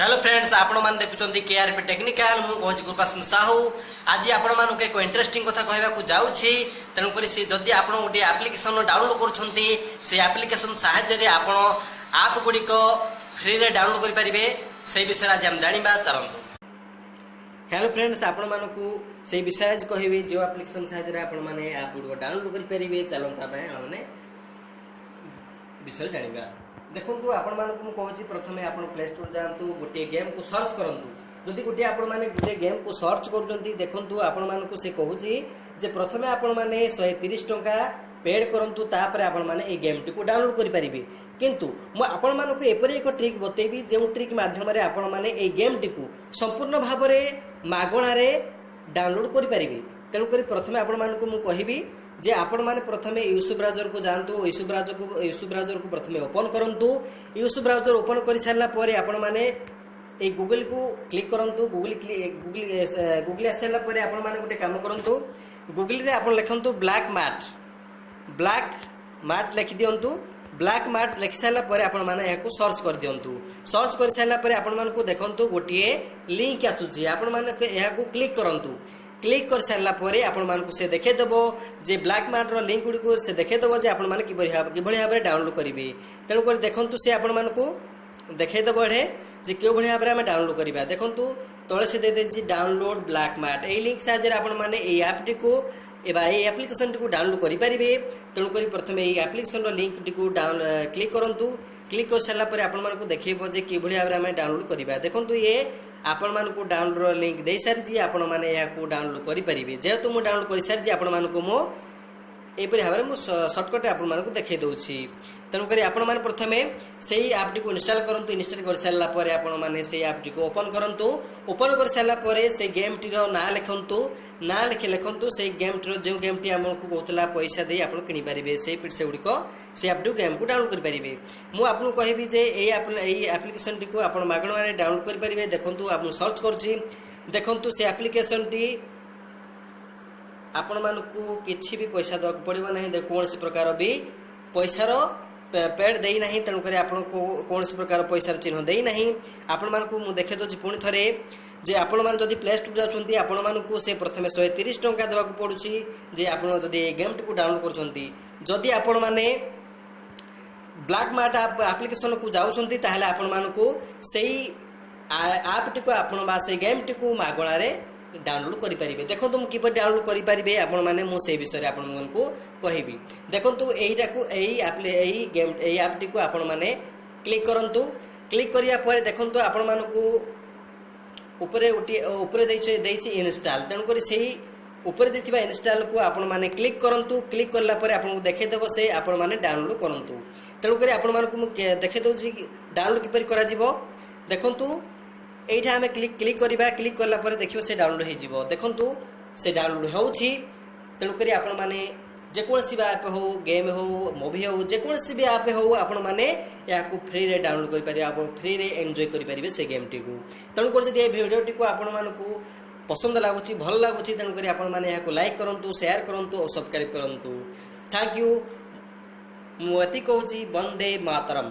Hello friends, ଆପଣମାନେ ଦେଖୁଛନ୍ତି କେଆର୍ପି technical. ମୁଁ କହୁଛି କୃପାସିନ୍ଧୁ ସାହୁ। ଆଜି ଆପଣମାନଙ୍କୁ ଏକ ଇଣ୍ଟରେଷ୍ଟିଂ କଥା କହିବାକୁ ଯାଉଛି। ତେଣୁକରି ସେ ଯଦି ଆପଣ ଗୋଟିଏ ଆପ୍ଲିକେସନ୍ ଡାଉନଲୋଡ୍ କରୁଛନ୍ତି, ସେ ଆପ୍ଲିକେସନ୍ ସାହାଯ୍ୟରେ ଆପଣ ଆପ୍ ଗୁଡ଼ିକ ଫ୍ରିରେ ଡାଉନଲୋଡ୍ କରିପାରିବେ, ସେଇ ବିଷୟରେ ଆଜି ଆମେ ଜାଣିବା। ଚାଲନ୍ତୁ। ହ୍ୟାଲୋ ଫ୍ରେଣ୍ଡସ୍, ଆପଣମାନଙ୍କୁ ସେଇ ବିଷୟରେ ଆଜି କହିବି, ଯେଉଁ ଆପ୍ଲିକେସନ୍ ସାହାଯ୍ୟରେ ଆପଣମାନେ ଆପ୍ ଗୁଡ଼ିକ ଡାଉନଲୋଡ୍ କରିପାରିବେ। ଚାଲନ୍ତୁ, ଆମେ ବିଷୟରେ ଜାଣିବା। ଦେଖନ୍ତୁ, ଆପଣମାନଙ୍କୁ ମୁଁ କହୁଛି, ପ୍ରଥମେ ଆପଣ ପ୍ଲେ ଷ୍ଟୋର ଯାଆନ୍ତୁ, ଗୋଟିଏ ଗେମ୍କୁ ସର୍ଚ୍ଚ କରନ୍ତୁ। ଯଦି ଆପଣମାନେ ଗୋଟିଏ ଗେମ୍କୁ ସର୍ଚ୍ଚ କରୁଛନ୍ତି, ଦେଖନ୍ତୁ, ଆପଣମାନଙ୍କୁ ସେ କହୁଛି ଯେ ପ୍ରଥମେ ଆପଣମାନେ 130 ଟଙ୍କା ପେଡ୍ କରନ୍ତୁ, ତାପରେ ଆପଣମାନେ ଏଇ ଗେମ୍ଟିକୁ ଡାଉନଲୋଡ୍ କରିପାରିବେ। କିନ୍ତୁ ମୁଁ ଆପଣମାନଙ୍କୁ ଏପରି ଏକ ଟ୍ରିକ୍ ବତେଇବି, ଯେଉଁ ଟ୍ରିକ୍ ମାଧ୍ୟମରେ ଆପଣମାନେ ଏଇ ଗେମ୍ଟିକୁ ସମ୍ପୂର୍ଣ୍ଣ ଭାବରେ ମାଗଣାରେ ଡାଉନଲୋଡ୍ କରିପାରିବେ। ତେଣୁକରି ପ୍ରଥମେ ଆପଣମାନଙ୍କୁ ମୁଁ କହିବି ଯେ ଆପଣମାନେ ପ୍ରଥମେ ୟୁସୁ ବ୍ରାଉଜରକୁ ଯାଆନ୍ତୁ। ୟୁସୁ ବ୍ରାଉଜରକୁ ପ୍ରଥମେ ଓପନ୍ କରନ୍ତୁ। ୟୁସୁ ବ୍ରାଉଜର ଓପନ୍ କରିସାରିଲା ପରେ ଆପଣମାନେ ଏଇ ଗୁଗଲକୁ କ୍ଲିକ୍ କରନ୍ତୁ। ଗୁଗଲ ଗୁଗଲ ଆସିସାରିଲା ପରେ ଆପଣମାନେ ଗୋଟେ କାମ କରନ୍ତୁ, ଗୁଗଲରେ ଆପଣ ଲେଖନ୍ତୁ ବ୍ଲାକ୍ ମାର୍ଟ। ବ୍ଲାକ୍ ମାର୍ଟ ଲେଖିଦିଅନ୍ତୁ। ବ୍ଲାକ୍ ମାର୍ଟ ଲେଖି ସାରିଲା ପରେ ଆପଣମାନେ ଏହାକୁ ସର୍ଚ୍ଚ କରିଦିଅନ୍ତୁ। ସର୍ଚ୍ଚ କରିସାରିଲା ପରେ ଆପଣମାନଙ୍କୁ ଦେଖନ୍ତୁ, ଗୋଟିଏ ଲିଙ୍କ ଆସୁଛି। ଆପଣମାନେ ଏହାକୁ କ୍ଲିକ୍ କରନ୍ତୁ। କ୍ଲିକ୍ କରିସାରିଲା ପରେ ଆପଣମାନଙ୍କୁ ସେ ଦେଖେଇଦେବ ଯେ ବ୍ଲାକ୍ ମାର୍ଟର ଲିଙ୍କ ଗୁଡ଼ିକୁ ସେ ଦେଖେଇଦେବ ଯେ ଆପଣମାନେ କିଭଳି ଭାବରେ ଡାଉନଲୋଡ୍ କରିବେ। ତେଣୁକରି ଦେଖନ୍ତୁ, ସେ ଆପଣମାନଙ୍କୁ ଦେଖେଇଦେବ ଏଠି ଯେ କେଉଁଭଳି ଭାବରେ ଆମେ ଡାଉନଲୋଡ୍ କରିବା। ଦେଖନ୍ତୁ, ତଳେ ସେ ଦେଇଦେଇଛି ଡାଉନଲୋଡ୍ ବ୍ଲାକ୍ ମାର୍ଟ। ଏଇ ଲିଙ୍କ ସାହାଯ୍ୟରେ ଆପଣମାନେ ଏଇ ଆପ୍ଟିକୁ ବା ଏଇ ଆପ୍ଲିକେସନଟିକୁ ଡାଉନଲୋଡ୍ କରିପାରିବେ। ତେଣୁକରି ପ୍ରଥମେ ଏଇ ଆପ୍ଲିକେସନର ଲିଙ୍କଟିକୁ ଡାଉନ କ୍ଲିକ୍ କରନ୍ତୁ। କ୍ଲିକ୍ କରିସାରିଲା ପରେ ଆପଣମାନଙ୍କୁ ଦେଖେଇବ ଯେ କିଭଳି ଭାବରେ ଆମେ ଡାଉନଲୋଡ୍ କରିବା। ଦେଖନ୍ତୁ, ଇଏ ଆପଣମାନଙ୍କୁ ଡାଉନଲୋଡର ଲିଙ୍କ ଦେଇସାରିଛି। ଆପଣମାନେ ଏହାକୁ ଡାଉନଲୋଡ୍ କରିପାରିବେ। ଯେହେତୁ ମୁଁ ଡାଉନଲୋଡ୍ କରିସାରିଛି, ଆପଣମାନଙ୍କୁ ମୁଁ ଏହିପରି ଭାବରେ ମୁଁ ସର୍ଟକଟ୍ ଆପଣମାନଙ୍କୁ ଦେଖାଇ ଦେଉଛି। ତେଣୁକରି ଆପଣମାନେ ପ୍ରଥମେ ସେଇ ଆପ୍ଟିକୁ ଇନଷ୍ଟଲ୍ କରନ୍ତୁ। ଇନଷ୍ଟଲ୍ କରିସାରିଲା ପରେ ଆପଣମାନେ ସେଇ ଆପ୍ଟିକୁ ଓପନ୍ କରନ୍ତୁ। ଓପନ୍ କରିସାରିଲା ପରେ ସେଇ ଗେମ୍ଟିର ନାଁ ଲେଖନ୍ତୁ। ନାଁ ଲେଖନ୍ତୁ ସେଇ ଗେମ୍ଟିର, ଯେଉଁ ଗେମ୍ଟି ଆମକୁ କହୁଥିଲା ପଇସା ଦେଇ ଆପଣ କିଣିପାରିବେ, ସେଗୁଡ଼ିକ ସେଇ ଆପ୍ଟିକୁ ଗେମ୍କୁ ଡାଉନଲୋଡ୍ କରିପାରିବେ। ମୁଁ ଆପଣଙ୍କୁ କହିବି ଯେ ଏଇ ଆପ୍ଲିକେସନଟିକୁ ଆପଣ ମାଗଣାରେ ଡାଉନଲୋଡ୍ କରିପାରିବେ। ଦେଖନ୍ତୁ, ମୁଁ ସର୍ଚ୍ଚ କରୁଛି। ଦେଖନ୍ତୁ, ସେ ଆପ୍ଲିକେସନଟି ଆପଣମାନଙ୍କୁ କିଛି ବି ପଇସା ଦେବାକୁ ପଡ଼ିବ ନାହିଁ। କୌଣସି ପ୍ରକାର ବି ପଇସାର ପେଡ୍ ଦେଇନାହିଁ। ତେଣୁକରି ଆପଣଙ୍କୁ କୌଣସି ପ୍ରକାର ପଇସାର ଚିହ୍ନ ଦେଇନାହିଁ। ଆପଣମାନଙ୍କୁ ମୁଁ ଦେଖାଇ ଦେଉଛି ପୁଣି ଥରେ ଯେ ଆପଣମାନେ ଯଦି ପ୍ଲେ ଷ୍ଟୋର ଯାଉଛନ୍ତି, ଆପଣମାନଙ୍କୁ ସେ ପ୍ରଥମେ 130 ଟଙ୍କା ଦେବାକୁ ପଡ଼ୁଛି ଯେ ଆପଣ ଯଦି ଏଇ ଗେମ୍ଟିକୁ ଡାଉନଲୋଡ୍ କରୁଛନ୍ତି। ଯଦି ଆପଣମାନେ ବ୍ଲାକ୍ ମାର୍ଟ ଆପ୍ଲିକେସନକୁ ଯାଉଛନ୍ତି, ତାହେଲେ ଆପଣମାନଙ୍କୁ ସେଇ ଆପ୍ଟିକୁ ଆପଣ ବା ସେଇ ଗେମ୍ଟିକୁ ମାଗଣାରେ ଡାଉନଲୋଡ୍ କରିପାରିବେ। ଦେଖନ୍ତୁ, ମୁଁ କିପରି ଡାଉନଲୋଡ୍ କରିପାରିବେ ଆପଣମାନେ, ମୁଁ ସେଇ ବିଷୟରେ ଆପଣମାନଙ୍କୁ କହିବି। ଦେଖନ୍ତୁ, ଏଇଟାକୁ ଏଇ ଗେମ୍, ଏଇ ଆପ୍ଟିକୁ ଆପଣମାନେ କ୍ଲିକ୍ କରନ୍ତୁ। କ୍ଲିକ୍ କରିବା ପରେ ଦେଖନ୍ତୁ, ଆପଣମାନଙ୍କୁ ଉପରେ ଗୋଟିଏ ଉପରେ ଦେଇଛି ଇନଷ୍ଟାଲ୍। ତେଣୁକରି ସେଇ ଉପରେ ଦେଇଥିବା ଇନଷ୍ଟାଲ୍କୁ ଆପଣମାନେ କ୍ଲିକ୍ କରନ୍ତୁ। କ୍ଲିକ୍ କଲା ପରେ ଆପଣଙ୍କୁ ଦେଖେଇଦେବ ସେ, ଆପଣମାନେ ଡାଉନଲୋଡ୍ କରନ୍ତୁ। ତେଣୁକରି ଆପଣମାନଙ୍କୁ ମୁଁ ଦେଖେଇ ଦେଉଛି ଡାଉନଲୋଡ୍ କିପରି କରାଯିବ। ଦେଖନ୍ତୁ, ଏଇଟା ଆମେ କ୍ଲିକ୍ କ୍ଲିକ୍ କରିବା। କ୍ଲିକ୍ କଲା ପରେ ଦେଖିବ, ସେ ଡାଉନଲୋଡ୍ ହେଇଯିବ। ଦେଖନ୍ତୁ, ସେ ଡାଉନଲୋଡ୍ ହେଉଛି। ତେଣୁକରି ଆପଣମାନେ ଯେକୌଣସି ବି ଆପ୍ ହଉ, ଗେମ୍ ହଉ, ମୁଭି ହଉ, ଯେକୌଣସି ବି ଆପ୍ ହଉ, ଆପଣମାନେ ଏହାକୁ ଫ୍ରିରେ ଡାଉନଲୋଡ୍ କରିପାରିବେ। ଆପଣ ଫ୍ରିରେ ଏନ୍ଜୟ କରିପାରିବେ ସେ ଗେମ୍ଟିକୁ। ତେଣୁକରି ଯଦି ଏ ଭିଡ଼ିଓଟିକୁ ଆପଣମାନଙ୍କୁ ପସନ୍ଦ ଲାଗୁଛି, ଭଲ ଲାଗୁଛି, ତେଣୁକରି ଆପଣମାନେ ଏହାକୁ ଲାଇକ୍ କରନ୍ତୁ, ସେୟାର କରନ୍ତୁ ଓ ସବସ୍କ୍ରାଇବ୍ କରନ୍ତୁ। Thank you. ମୁଁ ଏତିକି କହୁଛି। ବନ୍ଦେ ମାତରମ୍।